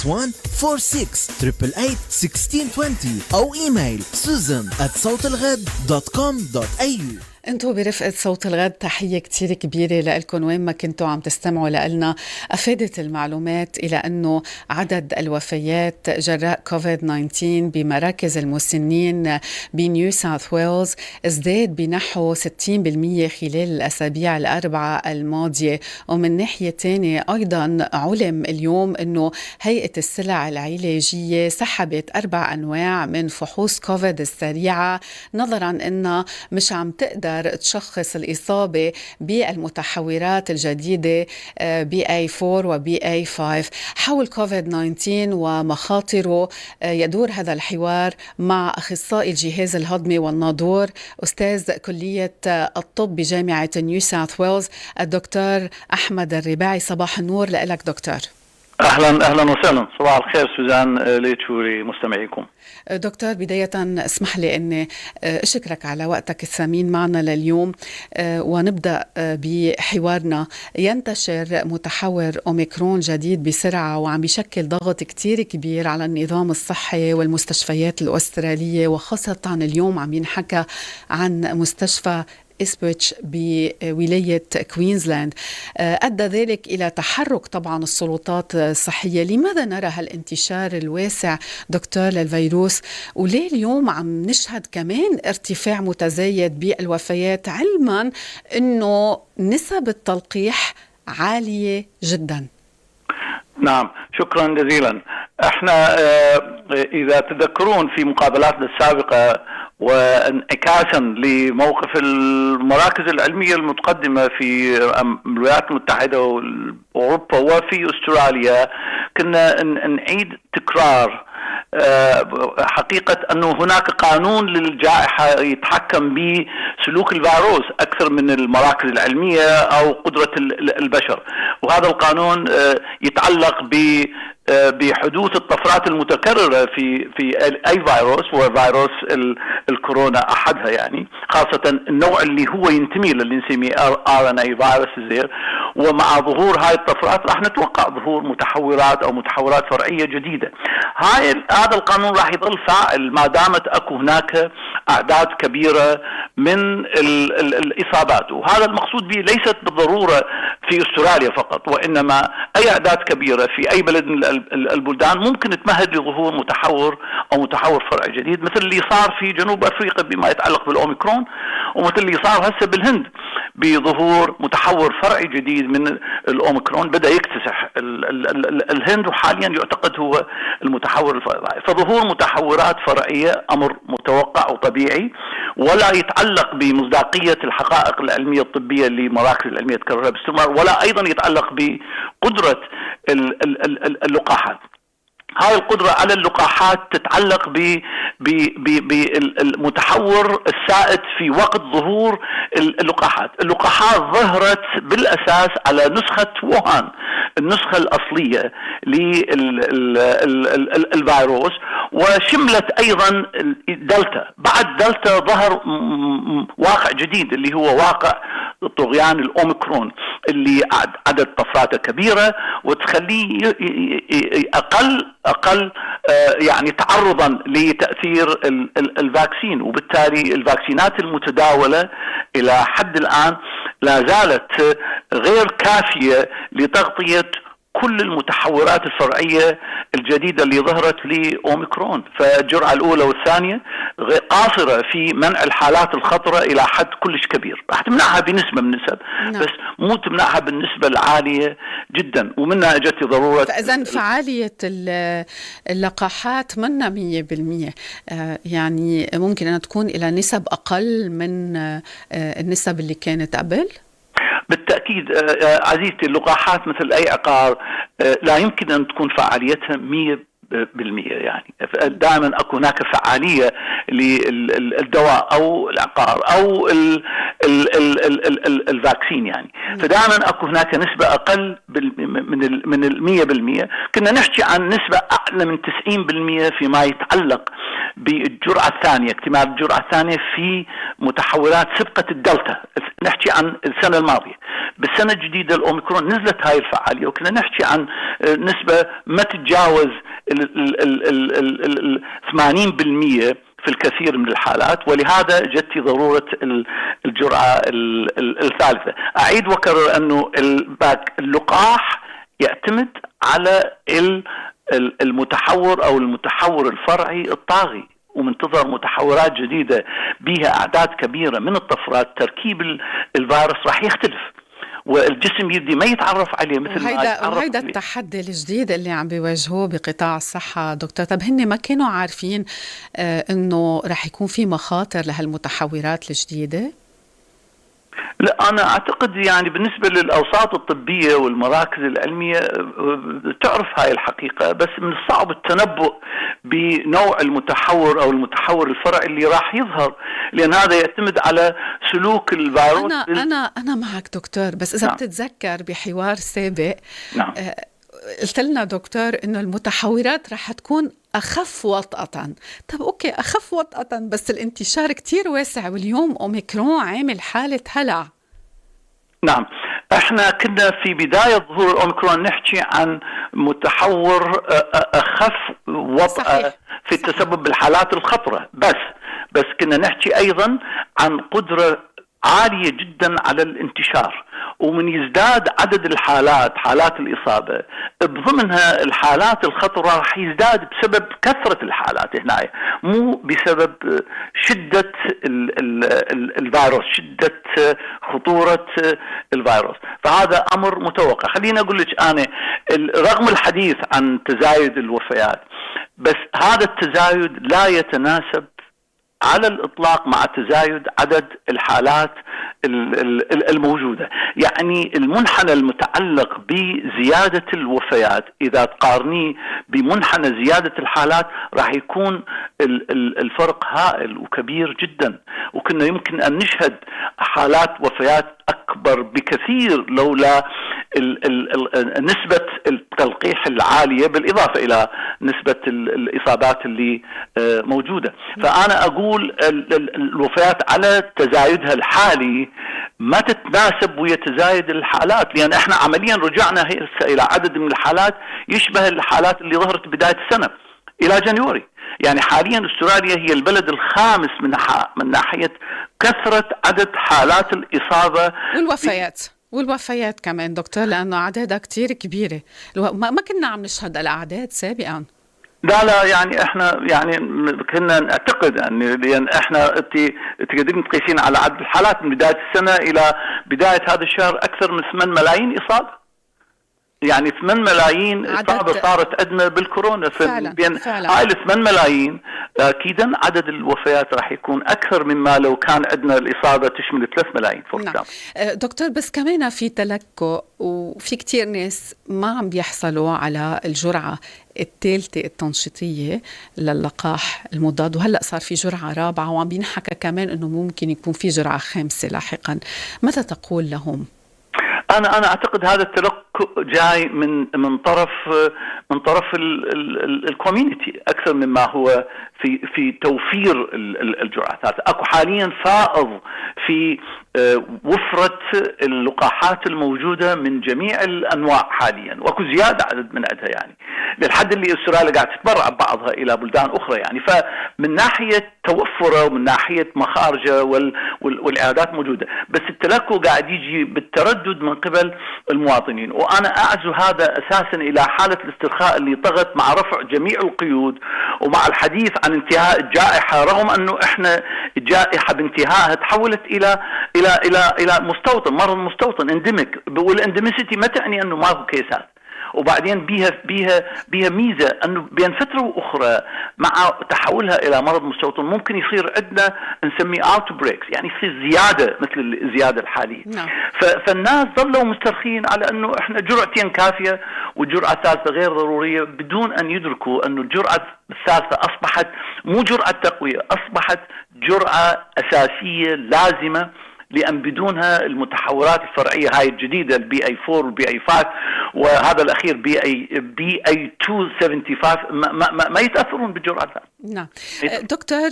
+1 46 88 1620 أو إيميل susan@صوتالغد.com.au. انتوا برفقة صوت الغد، تحية كتير كبيرة لكم وين ما كنتوا عم تستمعوا لنا. أفادت المعلومات إلى أنه عدد الوفيات جراء كوفيد-19 بمراكز المسنين بنيو ساوث ويلز ازداد بنحو 60% خلال الأسابيع الأربعة الماضية. ومن ناحية تانية أيضا علم اليوم أنه هيئة السلع العلاجية سحبت 4 أنواع من فحوص كوفيد السريعة، نظرا أنها مش عم تقدر تشخص الإصابة بالمتحورات الجديدة BA4 و BA5. حول كوفيد-19 ومخاطره يدور هذا الحوار مع أخصائي الجهاز الهضمي والناظور أستاذ كلية الطب بجامعة نيو ساوث ويلز الدكتور أحمد الرباعي. صباح النور لك دكتور. أهلا وسهلا، صباح الخير سوزان ليتشوري مستمعيكم. دكتور، بداية اسمح لي أني أشكرك على وقتك الثمين معنا لليوم، ونبدأ بحوارنا. ينتشر متحور أوميكرون جديد بسرعة وعم بيشكل ضغط كتير كبير على النظام الصحي والمستشفيات الأسترالية، وخاصة اليوم عم ينحكى عن مستشفى إسبريتش بولاية كوينزلاند. أدى ذلك إلى تحرك طبعا السلطات الصحية. لماذا نرى هالانتشار الواسع دكتور للفيروس، وليه اليوم عم نشهد كمان ارتفاع متزايد بالوفيات، علما أنه نسب التلقيح عالية جدا؟ نعم، شكرا جزيلا. احنا إذا تذكرون في مقابلاتنا السابقة وانعكاسا لموقف المراكز العلمية المتقدمة في الولايات المتحدة وأوروبا وفي أستراليا، كنا نعيد تكرار حقيقة أنه هناك قانون للجائحة يتحكم بسلوك الفيروس أكثر من المراكز العلمية أو قدرة البشر، وهذا القانون يتعلق بحدوث الطفرات المتكررة في أي فيروس، وفيروس الكورونا أحدها، يعني خاصة النوع اللي هو ينتمي اللي نسميه RNA فيروس الزير. ومع ظهور هاي الطفرات راح نتوقع ظهور متحورات أو متحورات فرعية جديدة. هذا القانون راح يظل فاعل ما دامت أكو هناك أعداد كبيرة من الإصابات، وهذا المقصود به ليست بالضرورة في أستراليا فقط، وإنما أي أعداد كبيرة في أي بلد من البلدان ممكن تمهد لظهور متحور أو متحور فرعي جديد، مثل اللي صار في جنوب أفريقيا بما يتعلق بالأوميكرون، ومثل اللي صار هسه بالهند بظهور متحور فرعي جديد من الأوميكرون بدأ يكتسح الهند، وحاليا يعتقد هو المتحور الفرعي. فظهور متحورات فرعية أمر متوقع وطبيعي، ولا يتعلق بمصداقية الحقائق العلمية الطبية اللي مراكز العلمية تكررها باستمرار، ولا أيضا يتعلق بقدرة اللقاحات. هاي القدرة على اللقاحات تتعلق بالمتحور السائد في وقت ظهور اللقاحات. اللقاحات ظهرت بالأساس على نسخة ووهان، النسخة الأصلية للفيروس، وشملت أيضا دلتا. بعد دلتا ظهر واقع جديد اللي هو واقع طغيان الأوميكرون، اللي عدد طفراته كبيرة وتخليه أقل يعني تعرضا لتأثير الفاكسين، وبالتالي الفاكسينات المتداولة إلى حد الآن لا زالت غير كافية لتغطية كل المتحورات الفرعية الجديدة اللي ظهرت لأوميكرون. فالجرعة الأولى والثانية قاصرة في منع الحالات الخطرة إلى حد كلش كبير، راح تمنعها بنسبة من النسب، بس مو تمنعها بالنسبة العالية جدا، ومنها اجت ضرورة. فإذن فعالية اللقاحات منا 100%، يعني ممكن أن تكون إلى نسب أقل من النسب اللي كانت قبل؟ بالتأكيد عزيزتي، اللقاحات مثل أي عقار لا يمكن أن تكون فعاليتها 100%، يعني دائما أكو هناك فعالية للدواء أو العقار أو الفاكسين، يعني فدائما أكو هناك نسبة أقل من 100%. كنا نحكي عن نسبة أعلى من 90% فيما يتعلق بالجرعة الثانية، اكتمال الجرعة الثانية في متحورات سبقة الدلتا. نحكي عن السنة الماضية بالسنة الجديدة الأوميكرون نزلت هاي الفعالية، وكنا نحكي عن نسبة ما تتجاوز 80% في الكثير من الحالات، ولهذا جت ضرورة الجرعة الثالثة. أعيد وكرر أنه اللقاح يعتمد على المتحور أو المتحور الفرعي الطاغي، ومنتظر متحورات جديدة بها أعداد كبيرة من الطفرات. تركيب الفيروس راح يختلف، والجسم يبدي ما يتعرف عليه مثل وهيدا التحدي الجديد اللي عم بيواجهوه بقطاع الصحة دكتور. طب هن ما كانوا عارفين انه رح يكون في مخاطر لهالمتحورات الجديدة؟ لا، أنا أعتقد يعني بالنسبة للأوساط الطبية والمراكز العلمية تعرف هاي الحقيقة، بس من الصعب التنبؤ بنوع المتحور أو المتحور الفرعي اللي راح يظهر، لأن هذا يعتمد على سلوك الفيروس. أنا معك دكتور، بس إذا بتتذكر بحوار سابق قلت لنا دكتور إنه المتحورات راح تكون أخف وطأة. طب أوكي، أخف وطأة، بس الانتشار كتير واسع، واليوم أوميكرون عامل حالة هلع. نعم، احنا كنا في بداية ظهور الأوميكرون نحكي عن متحور أخف وطأة في التسبب بالحالات الخطرة، بس كنا نحكي أيضا عن قدرة عالية جدا على الانتشار، ومن يزداد عدد حالات الإصابة بضمنها الحالات الخطرة راح يزداد بسبب كثرة الحالات هنا، مو بسبب شدة الفيروس، شدة خطورة الفيروس. فهذا أمر متوقع. خليني أقول لك أنا، رغم الحديث عن تزايد الوفيات، بس هذا التزايد لا يتناسب على الإطلاق مع تزايد عدد الحالات الموجودة. يعني المنحنى المتعلق بزيادة الوفيات إذا تقارنيه بمنحنى زيادة الحالات راح يكون الفرق هائل وكبير جدا، وكنا يمكن أن نشهد حالات وفيات أكبر بكثير لولا نسبة التلقيح العالية بالإضافة إلى نسبة الإصابات اللي موجودة. فأنا أقول الوفيات على تزايدها الحالي ما تتناسب ويا تزايد الحالات، لأن احنا عمليا رجعنا إلى عدد من الحالات يشبه الحالات اللي ظهرت بداية السنة إلى جانيوري. يعني حاليا استراليا هي البلد الخامس من ناحية كثرة عدد حالات الإصابة والوفيات كمان دكتور، لأنه أعدادها كتير كبيرة. ما كنا عم نشهد الأعداد سابقا. لا، يعني احنا يعني كنا نعتقد لأن احنا تقدرين تقيسين على عدد الحالات من بداية السنة إلى بداية هذا الشهر أكثر من 8 ملايين إصابة. يعني 8 ملايين إصابة صارت عندنا بالكورونا. فعلا. هاي 8 ملايين أكيدا عدد الوفيات راح يكون أكثر مما لو كان عندنا الإصابة تشمل 3 ملايين. نعم. دكتور، بس كمان في تلكؤ، وفي كتير ناس ما عم بيحصلوا على الجرعة الثالثة التنشيطية للقاح المضاد، وهلأ صار في جرعة رابعة، وعم بينحكى كمان أنه ممكن يكون في جرعة خامسة لاحقا. ماذا تقول لهم؟ أنا أعتقد هذا التلكؤ جاي من طرف الكوميونتي أكثر مما هو في توفير الجرعات. أكو حاليا فائض في وفرة اللقاحات الموجودة من جميع الأنواع حاليا، وأكو زيادة عدد من عدها، يعني للحد اللي استراليا قاعد تتبرع بعضها إلى بلدان أخرى. يعني فمن ناحية توفره ومن ناحية مخارجه والعيادات موجودة، بس التلكؤ قاعد يجي بالتردد من قبل المواطنين. وأنا أعزو هذا أساسا إلى حالة الاسترخاء اللي طغت مع رفع جميع القيود ومع الحديث عن انتهاء الجائحة، رغم أنه إحنا الجائحة بانتهائها تحولت إلى مستوطن، مرض مستوطن انديميك، والانديميسيتي ما تعني أنه ما هو كيسات. وبعدين بيها ميزة أنه بين فترة وأخرى مع تحولها إلى مرض مستوطن ممكن يصير عندنا نسميه اوت بريكس، يعني يصير زيادة مثل الزيادة الحالية. فالناس ظلوا مسترخين على أنه إحنا جرعتين كافية والجرعة الثالثة غير ضرورية، بدون أن يدركوا أنه الجرعة الثالثة أصبحت مو جرعة تقوية، أصبحت جرعة أساسية لازمة لأن بدونها المتحورات الفرعية هاي الجديدة البي اي 4 والبي اي 5 وهذا الأخير بي اي 275 ما يتأثرون بالجرعة. نعم دكتور،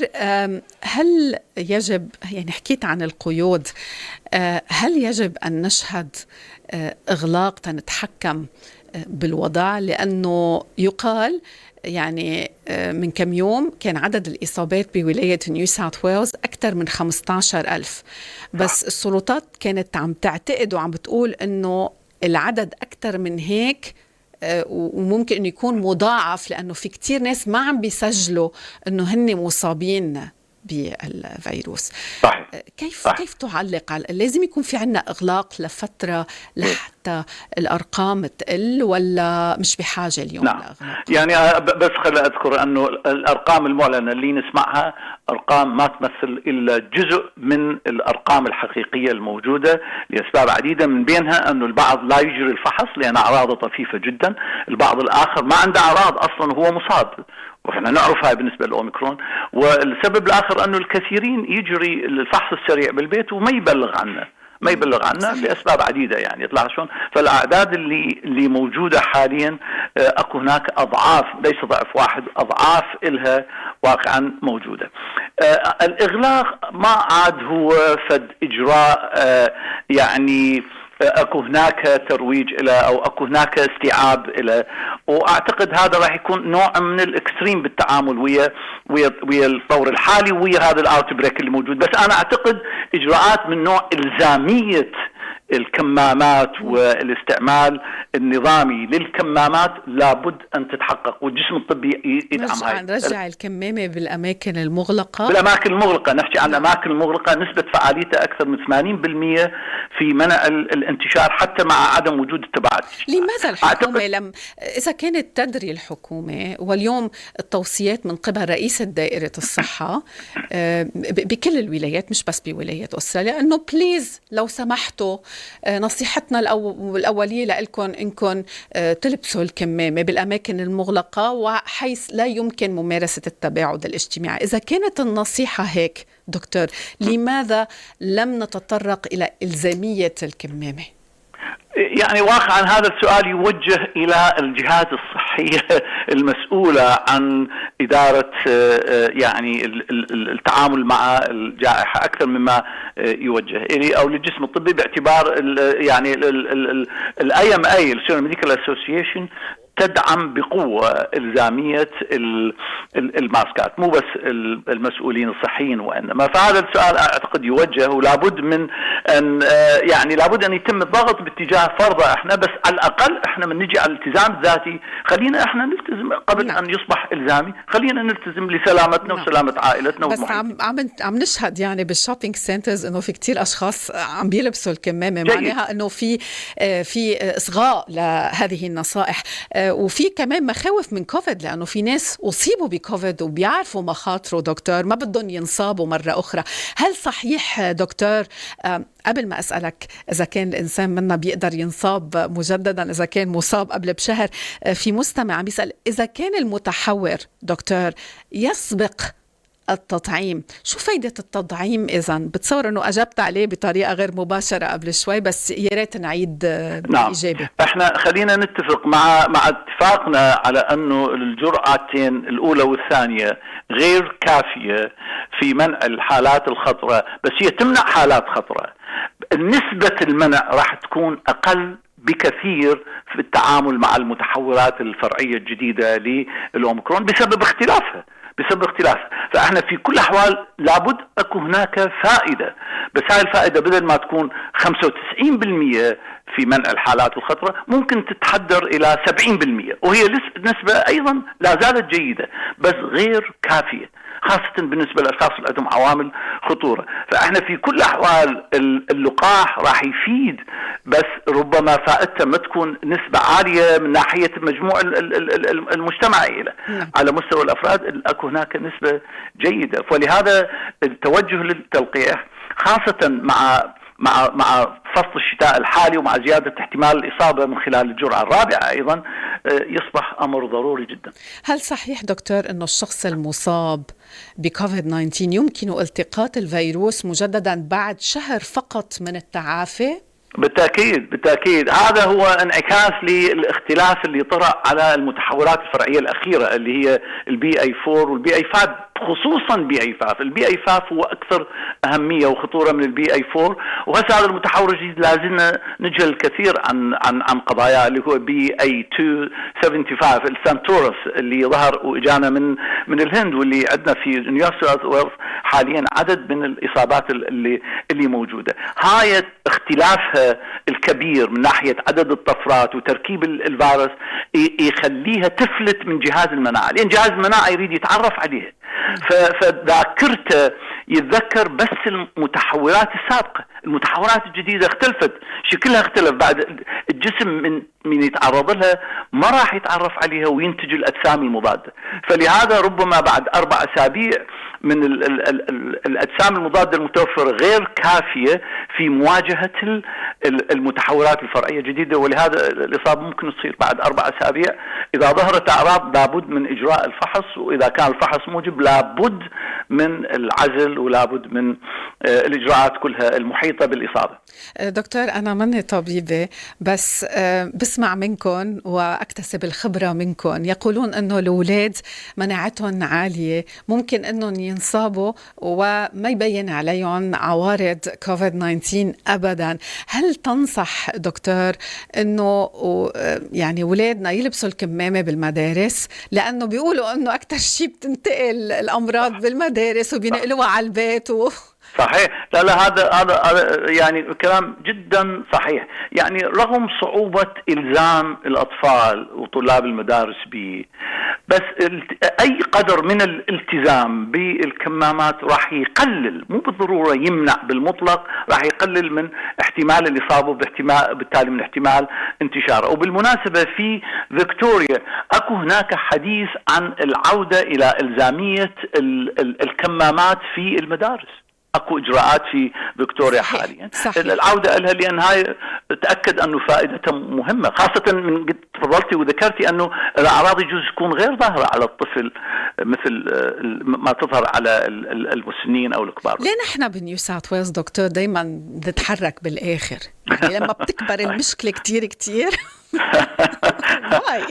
هل يجب، يعني حكيت عن القيود، هل يجب أن نشهد إغلاق تنتحكم بالوضع؟ لأنه يقال يعني من كم يوم كان عدد الإصابات بولاية نيو ساوث ويلز أكثر من 15,000، بس السلطات كانت عم تعتقد وعم بتقول أنه العدد أكثر من هيك، وممكن أنه يكون مضاعف لأنه في كتير ناس ما عم بيسجلوا أنه هن مصابين بالفيروس. صحيح. كيف تعلق على لازم يكون في عنا إغلاق لفترة لحتى الأرقام تقل، ولا مش بحاجة اليوم لإغلاق؟ يعني بس خلي أذكر أنه الأرقام المعلنة اللي نسمعها أرقام ما تمثل إلا جزء من الأرقام الحقيقية الموجودة لأسباب عديدة، من بينها أنه البعض لا يجري الفحص لأن أعراضه طفيفة جدا، البعض الآخر ما عنده أعراض أصلا هو مصاب، وإحنا نعرف هاي بالنسبة للأوميكرون. والسبب الآخر أنه الكثيرين يجري الفحص السريع بالبيت وما يبلغ عنه لأسباب عديدة يعني يطلع شلون. فالأعداد اللي موجودة حاليا أكو هناك أضعاف، ليس ضعف واحد، أضعاف إلها واقعا موجودة. الإغلاق ما عاد هو فد إجراء يعني اكو هناك ترويج الى او اكو هناك استيعاب الى، واعتقد هذا راح يكون نوع من الاكستريم بالتعامل ويا الطور الحالي ويا هذا الاوت بريك اللي موجود. بس انا اعتقد اجراءات من نوع الزاميه الكمامات والاستعمال النظامي للكمامات لابد أن تتحقق، والجسم الطبي يدعم هاي. نرجع الكمامة بالأماكن المغلقة. بالأماكن المغلقة، نحكي عن الأماكن المغلقة نسبة فعاليتها أكثر من 80% في منع الانتشار حتى مع عدم وجود التباعد. لماذا الحكومة إذا كانت تدري الحكومة، واليوم التوصيات من قبل رئيس دائرة الصحة بكل الولايات مش بس بولاية أستراليا، أنه بليز لو سمحتوا نصيحتنا الأولية لكم إنكم تلبسوا الكمامة بالأماكن المغلقة وحيث لا يمكن ممارسة التباعد الاجتماعي. إذا كانت النصيحة هيك دكتور، لماذا لم نتطرق إلى إلزامية الكمامة؟ يعني واقعا هذا السؤال يوجه إلى الجهات الصحية المسؤولة عن إدارة يعني التعامل مع الجائحة أكثر مما يوجه إلي أو للجسم الطبي، باعتبار يعني الIMA Australian Medical Association تدعم بقوة إلزامية الماسكات، مو بس المسؤولين الصحيين وإنما. فهذا السؤال أعتقد يوجه، ولابد من أن يعني لابد أن يتم الضغط باتجاه فرضه إحنا، بس على الأقل إحنا من نجي على الالتزام الذاتي خلينا إحنا نلتزم قبل أن يصبح إلزامي، خلينا نلتزم لسلامتنا وسلامة عائلتنا. بس عم نشهد يعني بالشوبينج سنترز إنه في كتير أشخاص عم بيلبسوا الكمامة، معناها إنه في إصغاء لهذه النصائح. وفي كمان مخاوف من كوفيد، لأنه في ناس أصيبوا بكوفيد وبيعرفوا مخاطره دكتور، ما بدهم ينصابوا مرة أخرى. هل صحيح دكتور، قبل ما أسألك إذا كان الإنسان منا بيقدر ينصاب مجددا إذا كان مصاب قبل بشهر، في مستمع عم بيسأل إذا كان المتحور دكتور يسبق التطعيم، شو فايدة التطعيم إذن؟ بتصور أنه أجبت عليه بطريقة غير مباشرة قبل شوي، بس يا ريت نعيد الإجابة. احنا خلينا نتفق مع اتفاقنا على أنه الجرعتين الأولى والثانية غير كافية في منع الحالات الخطرة، بس هي تمنع حالات خطرة. نسبة المنع راح تكون أقل بكثير في التعامل مع المتحورات الفرعية الجديدة للأوميكرون بسبب اختلافها. فاحنا في كل الاحوال لابد اكو هناك فائده، بس هاي الفائده بدل ما تكون 95% في منع الحالات الخطره ممكن تتحدر الى 70%، وهي نسبه ايضا لا زالت جيده بس غير كافيه، خاصة بالنسبة للأشخاص اللي عندهم عوامل خطورة. فإحنا في كل الأحوال اللقاح راح يفيد، بس ربما فائدته ما تكون نسبة عالية من ناحية مجموع المجتمع إلى على مستوى الأفراد أكو هناك نسبة جيدة. ولهذا التوجه للتلقيح خاصة مع فصل الشتاء الحالي ومع زيادة احتمال الإصابة من خلال الجرعة الرابعة أيضا يصبح أمر ضروري جدا. هل صحيح دكتور أنه الشخص المصاب بكوفيد 19 يمكن التقاط الفيروس مجددا بعد شهر فقط من التعافي؟ بالتأكيد هذا هو انعكاس للاختلاف اللي طرأ على المتحورات الفرعية الأخيرة اللي هي البي اي 4 والبي اي 5، خصوصا بي اي 5. البي اي 5 هو أكثر أهمية وخطورة من البي اي 4، وهسه هذا المتحور الجديد لازلنا نجهل الكثير عن قضاياه اللي هو بي اي 275 السانتورس اللي ظهر واجانا من الهند، واللي عندنا في نيوساوث حاليا عدد من الإصابات اللي موجودة. هاي اختلافها الكبير من ناحية عدد الطفرات وتركيب الفيروس يخليها تفلت من جهاز المناعة، لأن جهاز المناعة يريد يتعرف عليه، فذاكرته يتذكر بس المتحورات السابقة. المتحورات الجديدة اختلفت، شكلها اختلف، بعد الجسم من يتعرض لها ما راح يتعرف عليها وينتج الأجسام المضادة. فلهذا ربما بعد 4 أسابيع من الأجسام المضادة المتوفرة غير كافية في مواجهة المتحورات الفرعية الجديدة، ولهذا الإصابة ممكن تصير بعد 4 أسابيع. إذا ظهرت أعراض لابد من إجراء الفحص، وإذا كان الفحص موجب لابد من العزل ولابد من الإجراءات كلها المحيطة بالإصابة. دكتور أنا مني طبيبة، بس بسمع منكم وأكتسب الخبرة منكم. يقولون أنه الأولاد مناعتهم عالية، ممكن أنهم ينصابوا وما يبين عليهم عوارض كوفيد 19 أبدا. هل تنصح دكتور أنه يعني أولادنا يلبسوا الكمامة بالمدارس، لأنه بيقولوا أنه أكتر شيء بتنتقل الأمراض بالمدارس وبينقلوها على البيت صحيح. لا هذا يعني كلام جدا صحيح. يعني رغم صعوبة إلزام الأطفال وطلاب المدارس به، بس أي قدر من الالتزام بالكمامات راح يقلل، مو بالضرورة يمنع بالمطلق، راح يقلل من احتمال الإصابة، بالتالي من احتمال انتشاره. وبالمناسبة في فيكتوريا أكو هناك حديث عن العودة إلى إلزامية الكمامات في المدارس. اكو اجراءات في فيكتوريا حاليا العوده لها، لان هاي تاكد انه فائدتها مهمه، خاصه من قد تفضلتي وذكرتي انه الاعراض يجوز تكون غير ظاهره على الطفل مثل ما تظهر على المسنين او الكبار. ليه نحن بنيو ساوث ويلز دكتور دايما نتحرك بالاخر؟ يعني لما بتكبر المشكله كتير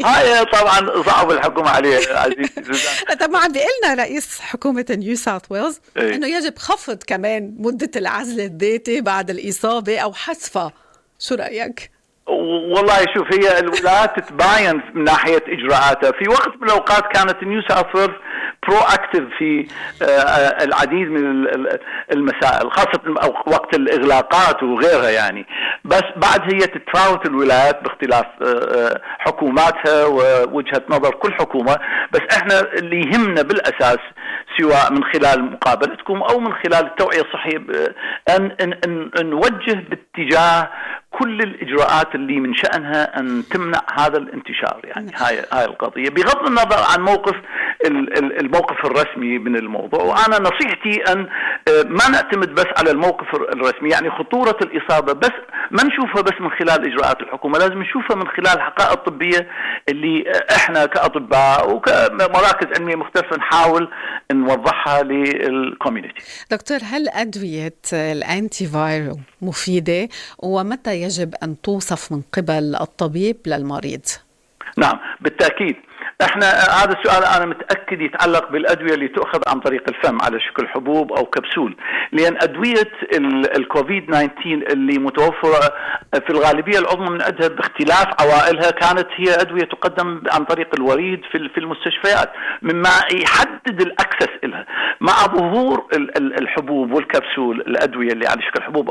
هاي طبعا صعب الحكم عليه عزيزي. طبعا بيقلنا رئيس حكومة نيو ساوث ويلز انه يجب خفض كمان مدة العزل الذاتي بعد الإصابة او حذفها. شو رأيك؟ والله شوف، هي الولايات تتباين من ناحية إجراءاتها. في وقت من الأوقات كانت نيو ساوث ويلز برو اكتف في العديد من المسائل، خاصة وقت الإغلاقات وغيرها يعني. بس بعد هي تتفاوت الولايات باختلاف حكوماتها ووجهة نظر كل حكومة. بس احنا اللي يهمنا بالأساس، سواء من خلال مقابلتكم أو من خلال التوعية الصحية، أن نوجه باتجاه كل الإجراءات اللي من شأنها أن تمنع هذا الانتشار. يعني هاي القضية بغض النظر عن الموقف الرسمي من الموضوع. وأنا نصيحتي أن ما نعتمد بس على الموقف الرسمي، يعني خطورة الإصابة بس ما نشوفها بس من خلال إجراءات الحكومة، لازم نشوفها من خلال الحقائق الطبية اللي إحنا كأطباء وكمراكز علمية مختلفة نحاول نوضحها للكوميونيتي. دكتور، هل أدوية الأنتي فايرو مفيدة، ومتى يجب أن توصف من قبل الطبيب للمريض؟ نعم بالتأكيد. احنا هذا السؤال انا متاكد يتعلق بالادويه اللي تؤخذ عن طريق الفم على شكل حبوب او كبسول، لان ادويه الكوفيد 19 اللي متوفره في الغالبيه العظمى من عندها باختلاف عوائلها كانت هي ادويه تقدم عن طريق الوريد في المستشفيات، مما يحدد الاكسس لها. مع ظهور الحبوب والكبسول، الادويه اللي على شكل حبوب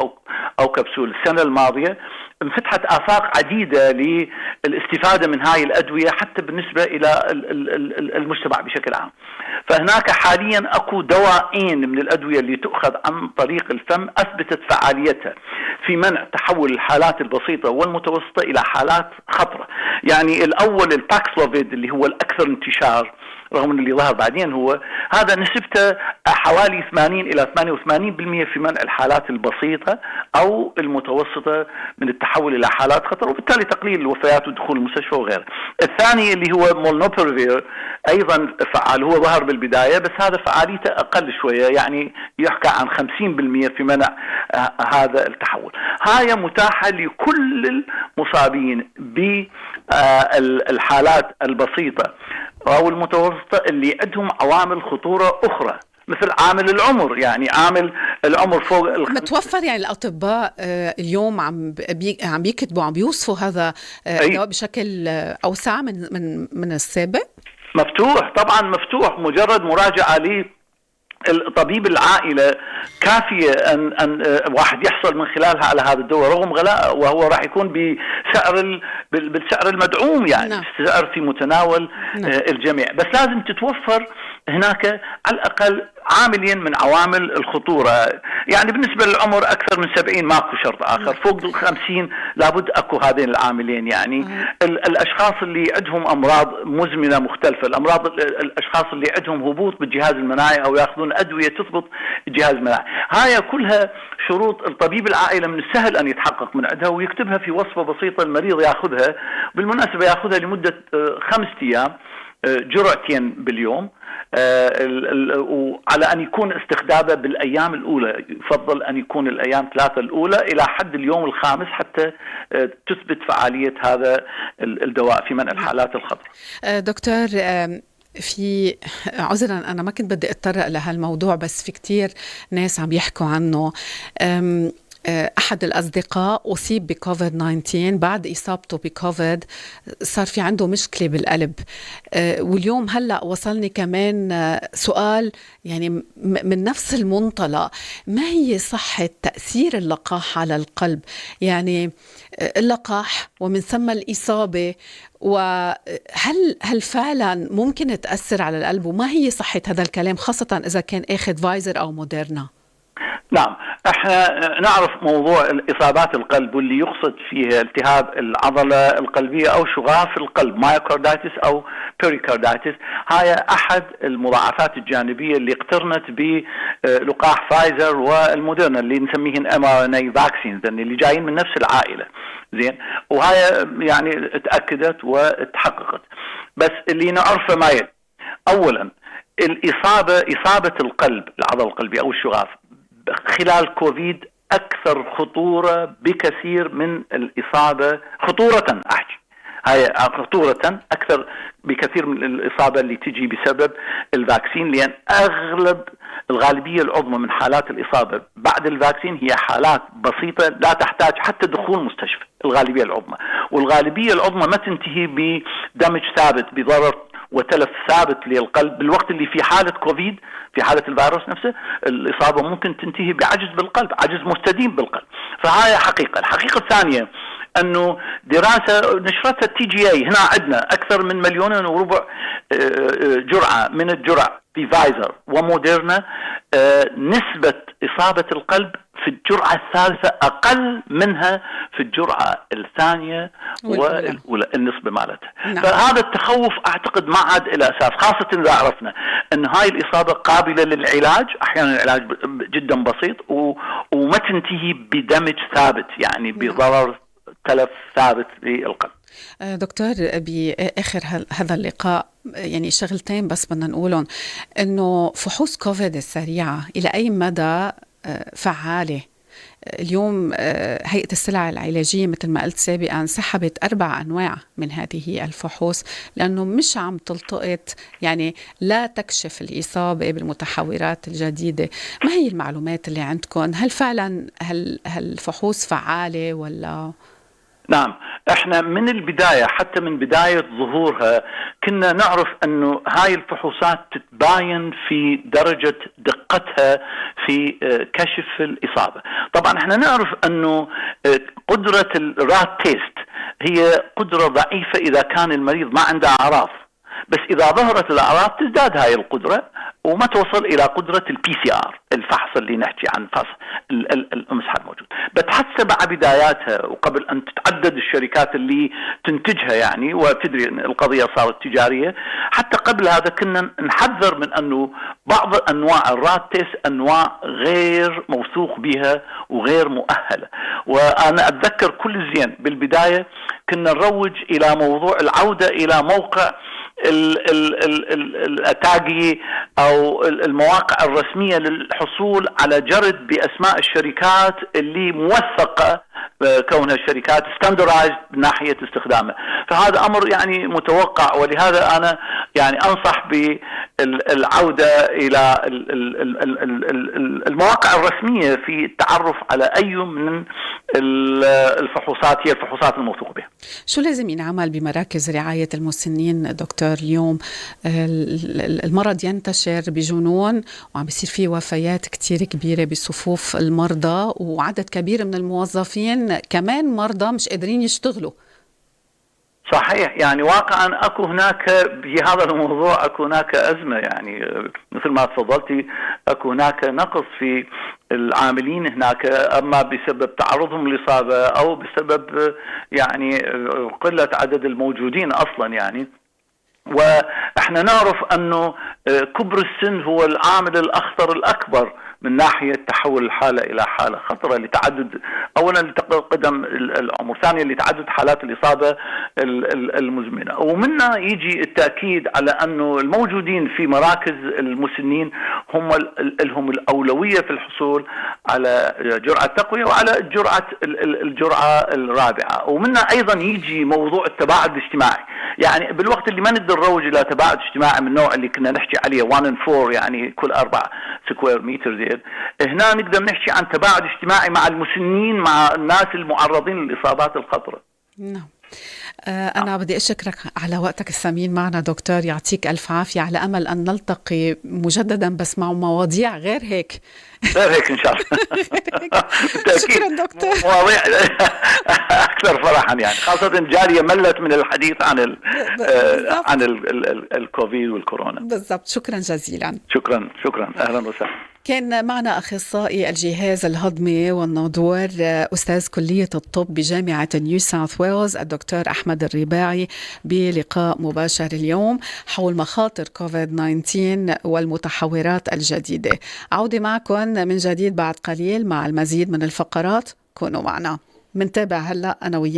او كبسول السنه الماضيه، انفتحت آفاق عديدة للاستفادة من هاي الأدوية حتى بالنسبة إلى المجتمع بشكل عام. فهناك حاليا اكو دوائين من الادويه اللي تؤخذ عن طريق الفم اثبتت فعاليتها في منع تحول الحالات البسيطه والمتوسطه الى حالات خطره. يعني الاول الباكسلوفيد اللي هو الاكثر انتشار، رغم ان اللي ظهر بعدين هو هذا نسبته حوالي 80 الى 88% في منع الحالات البسيطه او المتوسطه من التحول الى حالات خطر، وبالتالي تقليل الوفيات ودخول المستشفى وغيره. الثاني اللي هو مولنوبيرافير ايضا فعال، هو ظهر بالبدايه بس هذا فعاليته اقل شويه، يعني يحكى عن 50% في منع هذا التحول. هاي متاحه لكل المصابين بالحالات البسيطه أو المتوسطة اللي عندهم عوامل خطورة أخرى، مثل عامل العمر، يعني عامل العمر فوق متوفر. يعني الأطباء اليوم عم بيكتبوا، عم بيوصفوا هذا الدواء بشكل أوسع من السابق. مفتوح طبعا، مفتوح، مجرد مراجعة لي الطبيب العائلة كافية أن واحد يحصل من خلالها على هذا الدواء رغم غلاء، وهو راح يكون بالسعر المدعوم، يعني نعم. سعر في متناول نعم. الجميع. بس لازم تتوفر هناك على الأقل عاملين من عوامل الخطورة. يعني بالنسبة للعمر أكثر من 70 ماكو شرط آخر، فوق 50 لابد أكو هذين العاملين. يعني الأشخاص اللي عندهم أمراض مزمنة مختلفة، الأشخاص اللي عندهم هبوط بالجهاز المناعي أو يأخذون أدوية تضبط الجهاز المناعي، هاي كلها شروط الطبيب العائلة من السهل أن يتحقق من عندها ويكتبها في وصفة بسيطة المريض يأخذها. بالمناسبة يأخذها لمدة 5 أيام، جرعتين باليوم، وعلى أن يكون استخدامه بالأيام الأولى، يفضل أن يكون الأيام 3 الأولى إلى حد اليوم الخامس حتى تثبت فعالية هذا الدواء في منع الحالات الخطرة. دكتور، في عذرا أنا ما كنت بدي أتطرق لهالموضوع، بس في كتير ناس عم يحكوا عنه. أحد الأصدقاء أصيب بكوفيد 19، بعد إصابته بكوفيد صار في عنده مشكلة بالقلب. واليوم هلأ وصلني كمان سؤال يعني من نفس المنطلق: ما هي صحة تأثير اللقاح على القلب؟ يعني اللقاح ومن ثم الإصابة، وهل فعلا ممكن تأثر على القلب؟ وما هي صحة هذا الكلام، خاصة إذا كان أخذ فايزر أو موديرنا؟ نعم، احنا نعرف موضوع الاصابات القلب واللي يقصد فيه التهاب العضله القلبيه او شغاف القلب، مايوكاردايتس او بيريكاردايتس. هاي احد المضاعفات الجانبيه اللي اقترنت بلقاح فايزر والموديرنا اللي نسميهن mRNA vaccines، اللي جايين من نفس العائله. زين، وهاي يعني اتاكدت وتحققت. بس اللي نعرفه ما يلي: اولا اصابه القلب، العضله القلبيه او الشغاف خلال كوفيد أكثر خطورة بكثير من الإصابة، خطورة أحكي، هاي خطورة أكثر بكثير من الإصابة اللي تجي بسبب الفاكسين، لأن الغالبية العظمى من حالات الإصابة بعد الفاكسين هي حالات بسيطة لا تحتاج حتى دخول مستشفى، الغالبية العظمى. والغالبية العظمى ما تنتهي بدمج ثابت، بضرر وتلف ثابت للقلب، بالوقت اللي في حالة كوفيد، في حالة الفيروس نفسه، الإصابة ممكن تنتهي بعجز بالقلب، عجز مستديم بالقلب. فهاي حقيقة. الحقيقة الثانية أنه دراسة نشرتها TGA هنا عندنا أكثر من 1.25 مليون جرعة من الجرع في فايزر وموديرنا، نسبة إصابة القلب في الجرعة الثالثة أقل منها في الجرعة الثانية والأولى، النسبة مالتها. نعم. فهذا التخوف أعتقد ما عاد إلى أساس، خاصة إذا عرفنا أن هاي الإصابة قابلة للعلاج، أحيانا العلاج جدا بسيط وما تنتهي بدمج ثابت، يعني بضرر تلف ثابت للقلب. دكتور، بآخر هذا اللقاء يعني شغلتين بس بدنا نقولهم: إنه فحوص كوفيد السريعة إلى أي مدى فعالة؟ اليوم هيئة السلع العلاجية مثل ما قلت سابقا سحبت 4 أنواع من هذه الفحوص لأنه مش عم تلتقط، يعني لا تكشف الإصابة بالمتحورات الجديدة. ما هي المعلومات اللي عندكم؟ هل فعلا هالفحوص فعالة ولا؟ نعم، احنا من البداية، حتى من بداية ظهورها كنا نعرف انه هاي الفحوصات تتباين في درجة دقتها في كشف الإصابة. طبعا احنا نعرف انه قدرة الرات تيست هي قدرة ضعيفة اذا كان المريض ما عنده اعراض، بس إذا ظهرت الأعراض تزداد هاي القدرة وما توصل إلى قدرة الPCR، الفحص اللي نحكي عن فحص المسحة الموجود. بتحسب مع بداياتها وقبل أن تتعدد الشركات اللي تنتجها يعني، وتدري أن القضية صارت تجارية، حتى قبل هذا كنا نحذر من أنه بعض أنواع الرات تيست أنواع غير موثوق بها وغير مؤهلة. وأنا أتذكر كل زين بالبداية كنا نروج إلى موضوع العودة إلى موقع الأتاقي أو المواقع الرسمية للحصول على جرد بأسماء الشركات اللي موثقة كونها شركات ستاندرايزد من ناحية استخدامها. فهذا أمر يعني متوقع، ولهذا أنا يعني أنصح بالعودة إلى المواقع الرسمية في التعرف على أي من الفحوصات هي الفحوصات الموثوق بها. شو لازم ينعمل بمراكز رعاية المسنين دكتور اليوم؟ المرض ينتشر بجنون وعم بيصير فيه وفيات كتير كبيرة بصفوف المرضى، وعدد كبير من الموظفين كمان مرضى مش قادرين يشتغلوا. صحيح، يعني واقعا اكو هناك بهذا الموضوع اكو هناك ازمه، يعني مثل ما تفضلتي اكو هناك نقص في العاملين هناك، اما بسبب تعرضهم للاصابه او بسبب يعني قله عدد الموجودين اصلا يعني. واحنا نعرف انه كبر السن هو العامل الاخطر الاكبر من ناحية تحول الحالة إلى حالة خطرة لتعدد، أولا لتقدم العمر، ثانيا لتعدد حالات الإصابة المزمنة. ومنها يجي التأكيد على أنه الموجودين في مراكز المسنين هم لهم الأولوية في الحصول على جرعة تقوية وعلى الجرعة الرابعة. ومنها أيضا يجي موضوع التباعد الاجتماعي، يعني بالوقت اللي ما نقدر نروج إلى تباعد اجتماعي من النوع اللي كنا نحكي عليه 1 in 4 يعني كل 4 سكوير متر، هنا نقدر نحكي عن تباعد اجتماعي مع المسنين، مع الناس المعرضين للإصابات الخطرة. نعم. أنا بدي أشكرك على وقتك الثمين معنا دكتور، يعطيك ألف عافية، على أمل أن نلتقي مجددا بس مع مواضيع غير هيك. غير هيك إن شاء الله. شكرا دكتور. مواضيع أكثر فرحا يعني، خاصة جالية ملت من الحديث عن الكوفيد والكورونا. بالضبط، شكرا جزيلا. شكرا أهلا وسهلا. كان معنا أخصائي الجهاز الهضمي والناظور أستاذ كلية الطب بجامعة نيو ساوث ويلز الدكتور أحمد الرباعي بلقاء مباشر اليوم حول مخاطر كوفيد-19 والمتحورات الجديدة. عودة معكم من جديد بعد قليل مع المزيد من الفقرات، كونوا معنا. منتابع هلأ أنا وياكم